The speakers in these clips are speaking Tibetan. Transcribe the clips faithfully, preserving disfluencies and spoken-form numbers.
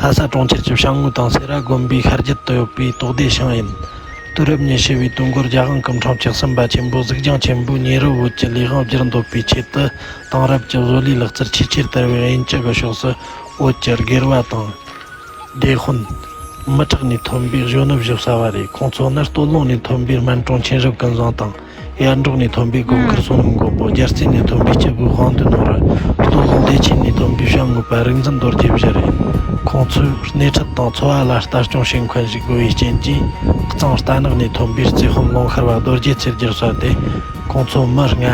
ལྷ་ས་གྲོང་ཁྱེར་གྱི་བྱང་ངོས་དང་སེ་ར་དགོན་པའི་ཤར་རྒྱུད་དུ་ཡོད་པའི་དོག་སྡེ་ཞིང་ཡིན། དུས་རབས་ཉི་ཤུ་བའི་དུས་འགོར་རྒྱལ་དབང་སྐུ་ཕྲེང་བཅུ་གསུམ་པ་ཆེན་པོ་གཟིགས་རྒྱང་ཆེན་པོས་ཉེ་རབས་བོད་ཀྱི་ལས་དབང་བསྒྱུར་འདོད་པའི་ཆེད་དུ། དེང་རབས་ཀྱི་བཟོ་ལས་ལག་རྩལ་ཆེས་ཆེར་དར་བའི་དབྱིན་ཇི་གི་ཕྱོགས་སུ་བོད་ཀྱི་སྒེར་བ་དང་། སྡེ་དཔོན། མི་དྲག་ནས་ཐོན་པའི་གཞོན་ནུ་བཞི་བྱ་བ་རེད། ཁོང་ཚོ་ནི་སྟོད་ལུང་ནས་ཐོན་པའི་སྨན་གྲོང་ཆེན་རབ་ཀུན་བཟང་དང་། ཡར་འབྲོག་ནས་ཐོན་པའི་དགོན་མཁར་བསོད་ནམས་མགོན་པོ། རྒྱལ་རྩེ་ནས་ཐོན་པའི་སྐྱེ་དགུའི་དབང་འདུས་ནོར་བུ། སྟོད་ལུང་བདེ་ཆེན་ནས་ཐོན་པའི་བྱང་ངོས་པ་རིག་འཛིན་རྡོ་རྗེ་བཞི་རེད། ཁོང་ཚོས་སྣེ་ཁྲིད་དང་འཚོ་བ་ལ་ལྟ་སྐྱོང་བྱེད་མཁན་ཞིག་དགོས་པའི་རྐྱེན་གྱིས། གཙང་རྟ་ནག་ནས་ཐོན་པའི་རྩེ་དཔོན་ལུང་ཤར་བ་རྡོ་རྗེ་ཚེ་རྒྱལ་བྱས་ཏེ། ཁོང་ཚོ་མི་ལྔ།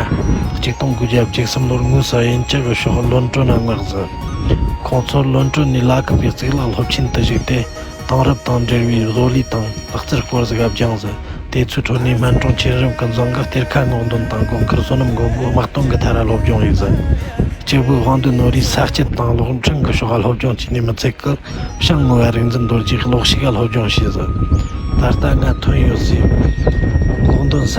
གཅིག་སྟོང་དགུ་བརྒྱ་བཅུ་གསུམ་ལོར་དངོས་སུ་དབྱིན་ཇི་གི་ཕྱོགས་ལོན་གྲོལ་ན་མངགས་ཟིན། ཁོང་ཚོར་ལོན་གྲོལ་ནས་ལ་ཁུ་པའི་གཙུག་ལག་སློབ་ཆེན་དུ་ཞུགས་ཏེ། དེང་རབས་དང་འབྲེལ་བའི་བཟོ་ལས་དང་ལག་རྩལ་སྐོར་ཟིག་སྦྱངས་ཟིན། དེ་ཚོའི་ཁྲོད་ནས་སྨན་གྲོང་ཆེན་རབ་ཀུན་བཟང་གི་གཏེར་ཁ་སྔོག་འདོན་དང་དགོན་མཁར་བསོད་ནམས་མགོན་པོའི་དམག་དོན་གྱི་ཐད་ལ་སློབ་སྦྱོང་ཡིན་ཟིན། སྐྱེ་དགུའི་དབང་འདུས་ནོར་བུས་ས་དཀྱིལ་དང་གློག་འཕྲིན་གྱི་ཕྱོགས་ལ་སློབ་སྦྱོང་བྱས་ནས་མི་ཚད་ཀི། བྱང་ངོས་པ་རིག་འཛིན་རྡོ་རྗེས་གློག་ཤུགས་ལ་སློབ་སྦྱོང་བྱས་ཟིན། ད་ལྟ་ང་ཐོན་ཡོད་སའི་གློག་འདོན་ས་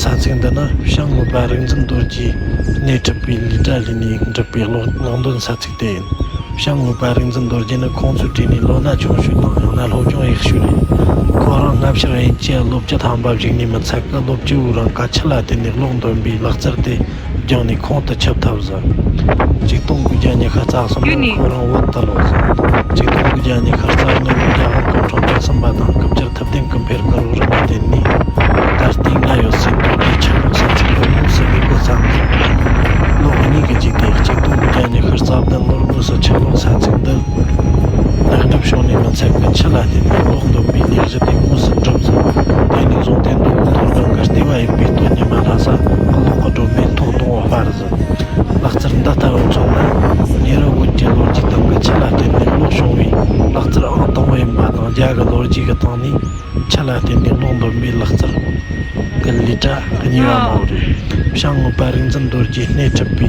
ས་ཚིགས་འདི་ནི་བྱང་ངོས་པ་རིག་འཛིན་རྡོ་རྗེས་སྣེ་ཁྲིད་པའི་ལས་གྲྭ་ལས་ནས་འགྲུབ་པའི་གློག་གློག་འདོན་ས་ཚིགས་དེ་ཡིན། བྱང་ངོས་པ་རིག་འཛིན་རྡོ་རྗེ་ནི་ཁོང་ཚོའི་གྲས་ནས་ལོ་ན་ཆུང་ཤོས་དང་ཡང་ན་སློབ་སྦྱོང་ཡག་ཤོས་རེད། ཁོ་རང་སྔ་ཕྱིར་དབྱིན་ཇིའི་ལོ་བཅུ་ཐམ་པ་བཞུགས་ནས་མི་ཚད་ཀི། ལོ་བཅུ་བོའི་རིང་གི་ཆུ་ལ་བརྟེན་ནས་གློག་འདོན་པའི་ལག་རྩལ་དེ་སྦྱངས་ནས་ཁོང་དུ་ཆུད་ཐུབ་ཟིན། གཅིག་སྟོང་དགུ་བརྒྱ་ཉི་ཤུ་རྩ་གསུམ་ལོར་ཁོ་རང་བོད་དུ་ལོག་ཟིན། གཅིག་སྟོང་དགུ་བརྒྱ་ཉི་ཤུ་རྩ་གཉིས་ལོར་རྒྱལ་དབང་སྐུ་ཕྲེང་བཅུ་གསུམ་པ་དང་སྐུ་བཅར་ཐུབ་བསྟན་སྐུ་འཕེལ་གྱི་རོགས་རམ་ལ་བརྟེན་ནས། ད་ལྟའི་ང་ཡོད་སའི་དོག་སྡེ་ཆུ་གློག་ས་ཚིགས་དུ་དངོས་སུ་གནས་སྒོ་བརྩམས་ཟིན། ལོ་གཉིས་ཀྱི་རྗེས་ཏེ་གཅིག་སྟོང་དགུ་བརྒྱ་ཉི་ཤུ་རྩ་བདུན་ལོར་དངོས་སུ་ཆུ་གློག་ས་ཚིགས་འདི་ལེགས་འགྲུབ་བྱུང་ནས་མི་ཚད་ཀི། ཆུ་ལ་བརྟེན་ནས་གློག་འདོན་པའི་ལས་གཞི་དེ་དངོས་སུ་འགྲུབ་ཟིན། དེ་ནས་བཟུང་སྟེ་མདོ་དབུས་མཐོ་སྒང་གི་ལྟེ་བ་ཡིན་པའི་སྟོད་ཉི་མ་ལྷ་ས་གློག་གི་སྒྲོན་མེ་ཐོག་ལྡུང་བ་སྤར་ཟིན། ལག་རྩལ་འདི་ལྟ་བུ་མཚོན་ན། ཉེ་རབས་བོད་ཀྱི་ལོ་རྒྱུས་སྟེང་གི་ཆུ་ལ་བརྟེན་ནས་གློག་བྱུང་བའི་ལག་རྩལ་ཨང་དང་པོ་ཡིན་པ་དང་། རྒྱ་གི་ལོ་རྒྱུས་ཀྱི་སྟེང་ནས་ཆུ་ལ་བརྟེན་ནས་གློག་འདོན་པའི་ལག་རྩལ་གྱི་ལས་གྲྭ་གཉིས་པ་མོ་རེད། བྱང་ངོས་པ་རིག་འཛིན་རྡོ་རྗེས་སྣེ་ཁྲིད་པའི་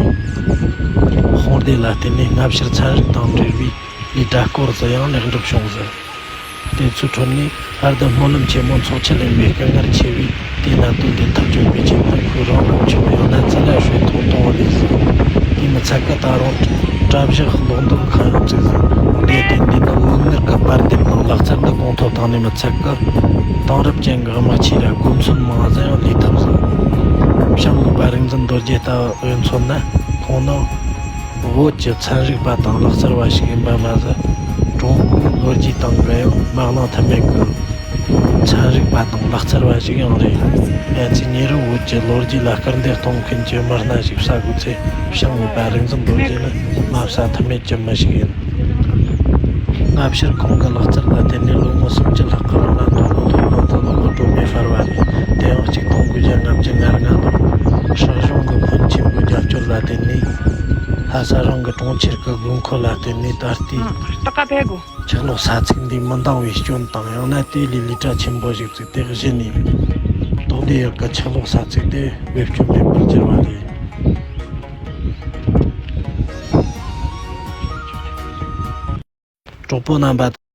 དཔུང་སྡེ་ལ་བརྟེན་ནས་སྔ་ཕྱིར་ཚན་རིག་དང་འབྲེལ་བའི་ལས་གྲྭ་སྐོར་དུ་ཡང་ལེགས་འགྲུབ་བྱུང་ཟིན། དེ་ཚོའི་ཁྲོད་ནས་ཧར་ཏི་སྨོན་ལམ་ཆེན་མོ་འཚོ་བྱེད་གླིང་པའི་སྐུ་ངལ་ཆེ་བས། དེ་ན་དོན་དེ་ཐག་གཅོད་པའི་ཆེད་དུ་ཁོས་རང་ལུགས་ཆུང་ཡང་ན་ཙི་ལ་ཧྲིལ་ཐོག་གཏོང་བ་ལས་ཟིན། དེ་མི་ཚད་ཀི། ད་རུང་གྲྭ་བཞི་གློག་འདོན་ཁང་ཡང་བཙུགས་ཟིན། དེ་དེ་འདི་ནི་བོད་མིར་གི་པར་འདེབས་དང་ལག་རྩལ་འདི་གོང་མཐོར་བཏང་ནས་མི་ཚད་ཀི། དེང་རབས་ཅན་གྱི་དམག་ཆས་ལ་དགོས་མཚོན་མང་ཟིག་ཡང་ལས་ཐུབ་ཟིན། བྱང་ངོས་པ་རིག་འཛིན་རྡོ་རྗེ་ལྟ་བུ་མཚོན་ན། ཁོང་ནི་བོད་ཀྱི་ཚན་རིག་པ་དང་ལག་རྩལ་བ་ཞིག་ཡིན་པ་མ་ཟད། ཀྲུང་གོའི་ལོ་རྒྱུས་སྟེང་གི་ཡང་མ་གླེང་ཐབས་མེད་ཀྱི་ཚན་རིག་པ་དང་ལག་རྩལ་བ་ཞིག་ཡང་རེད། ང་ཚོས་ཉེ་རབས་བོད་ཀྱི་ལོ་རྒྱུས་ལ་སྐུར་འདེབས་གཏོང་མཁན་གྱི་མི་སྣ་ཞིག་བསགས་དགོས་ཚེ། བྱང་ངོས་པ་རིག་འཛིན་རྡོ་རྗེ་ནི་མ་བསགས་ཐབས་མེད་ཀྱི་མི་ཞིག་ཡིན། སྔ་ཕྱིར་ཁོང་གི་ལག་རྩལ་ལ་བརྟེན་ནས་ལོ་ངོ་སུམ་ཅུ་ལྷག་གི་རིང་ལ་མདོ་དབུས་མཐོ་སྒང་དུ་གློག་གི་སྒྲོན་མེ་སྤར་བ་རེད། དེ་ཡང་གཅིག་སྟོང་དགུ་བརྒྱ་ལྔ་བཅུ་ང་ལྔ་ལོར་སྲིད་གཞུང་གི་ཕོན་ཆེན་པོའི་རྒྱབ་སྐྱོར་ལ་བརྟེན་ནས། ལྷ་ས་རང་གི་གྲོང་ཁྱེར་གྱི་དགོས་མཁོ་ལ་བརྟེན་ནས་ད་ལྟའི་ཆུ་གློག་ས་ཚིགས་འདིའི་མི་འདང་བའི་སྐྱོན་དང་། ཡང་ན་དེ་ལས་ལས་གྲྭ་ཆེན་པོ་ཞིག་བཙུགས་ཏེ། གཞི་ནས་དོག་སྡེ་ཡག་གི་ཆུ་གློག་ས་ཚིགས་དེ་བེད་སྤྱོད་མེད་པར་གྱུར་བ་རེད། གྲོགས་པོ་རྣམ་པ།